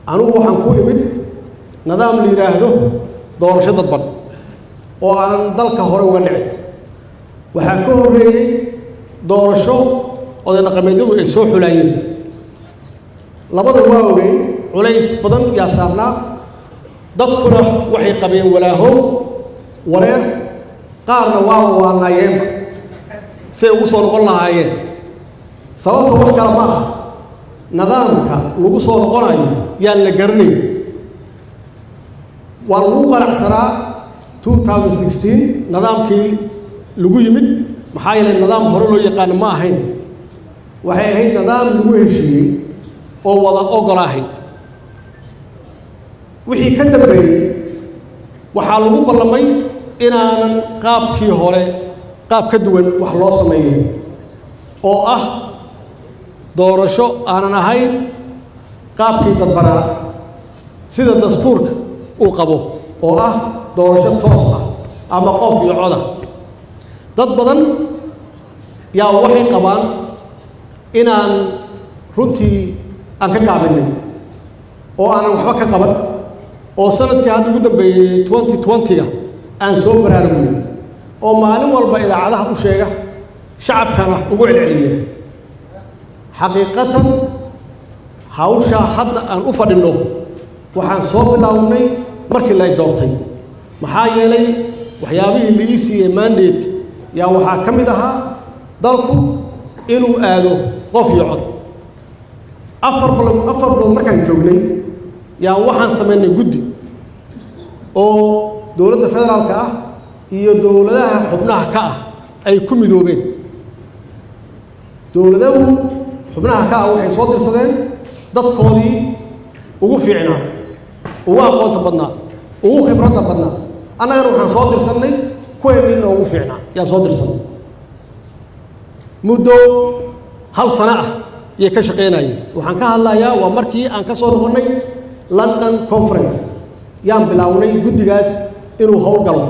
Anugu waxaan ku imid nidaam la yidhaahdo doorasho dadban oo aanan dalka hore uga dhicin. Waxaa ka horreeyey doorasho oday dhaqameedyadu ay soo xulaayeen. Labada waa ogeyn, culays badan yaa saarnaa, dadkuna waxay qabeen walaaho, wareer, qaarna waa waanaayeenba say ugu soo noqon lahaayeen. Sababta wax kale ma ah, nidaamka lagu soo noqonayo yaan la garanayn. Waa lagu qanacsanaa 2016 nidaamkii lagu yimid, maxaa yeelay nidaam hore loo yaqaano ma ahayn. Waxay ahayd nidaam lagu heshiiyey oo wada ogol ahayd. Wixii ka dambeeyey waxaa lagu ballamay inaanan qaabkii hore qaab ka duwan wax loo sameeyo, oo ah doorasho aanan ahayn qaabkii dadbanaa sida dastuurka uu qabo, oo ah doorasho toos ah ama qof iyo coda. Dad badan yaa waxay qabaan inaan runtii aan ka gaabinay oo aanan waxba ka qaban, oo sanadkii hadda ugu dambeeyey 2020-ga aan soo baraarugnay, oo maalin walba idaacadaha u sheega, shacabkana ugu celceliya. Xaqiiqatan, hawshaa hadda aan u fadhinno waxaan soo bilownay markii lay doortay, maxaa yeelay waxyaabihii la ii siiyey mandate-ka yaa waxaa ka mid ahaa dalku inuu aado qof iyo cod. 4 bilood, 4 bilood markaan joognay yaa waxaan samaynay guddi oo dowladda federaalka ah iyo dowladaha xubnaha ka ah ay ku midoobeen. Dowladahu xubnaha ka ah waxay soo dirsadeen dadkoodii ugu fiicnaa, ugu aqoonta badnaa, ugu khibradda badnaa. Annagana waxaan soo dirsannay kuweennii noogu fiicnaa yaan soo dirsannay. Muddo hal sano ah yay ka shaqaynayeen. Waxaan ka hadlayaa waa markii aan ka soo noqonnay London Conference yaan bilownay guddigaas inuu howl galo.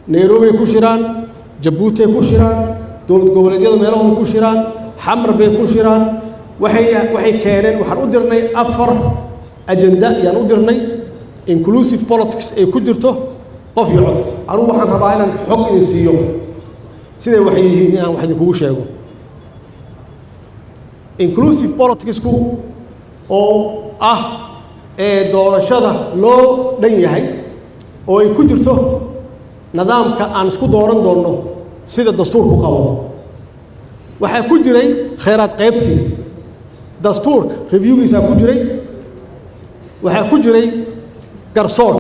Nairobi ku shiraan, Jabuutay ku shiraan, dowlad goboleedyada meelahooda ku shiraan, Xamar bay ku shiraan. Waxay keeneen, waxaan u dirnay afar agenda yaan u dirnay, inclusive politics ay ku jirto qof iyo cod. Anugu waxaan rabaa inaan xog idin siiyo siday waxay yihiin, inaan wax idinkugu sheego. Inclusive politics-ku oo ah ee doorashada loo dhan yahay, oo ay ku jirto nidaamka aan isku dooran doonno sida dastuurku qabo. Waxaa ku jiray khayraad qaybsiga, dastuurka review-giisaa ku jiray. Waxaa ku jiray garsoor.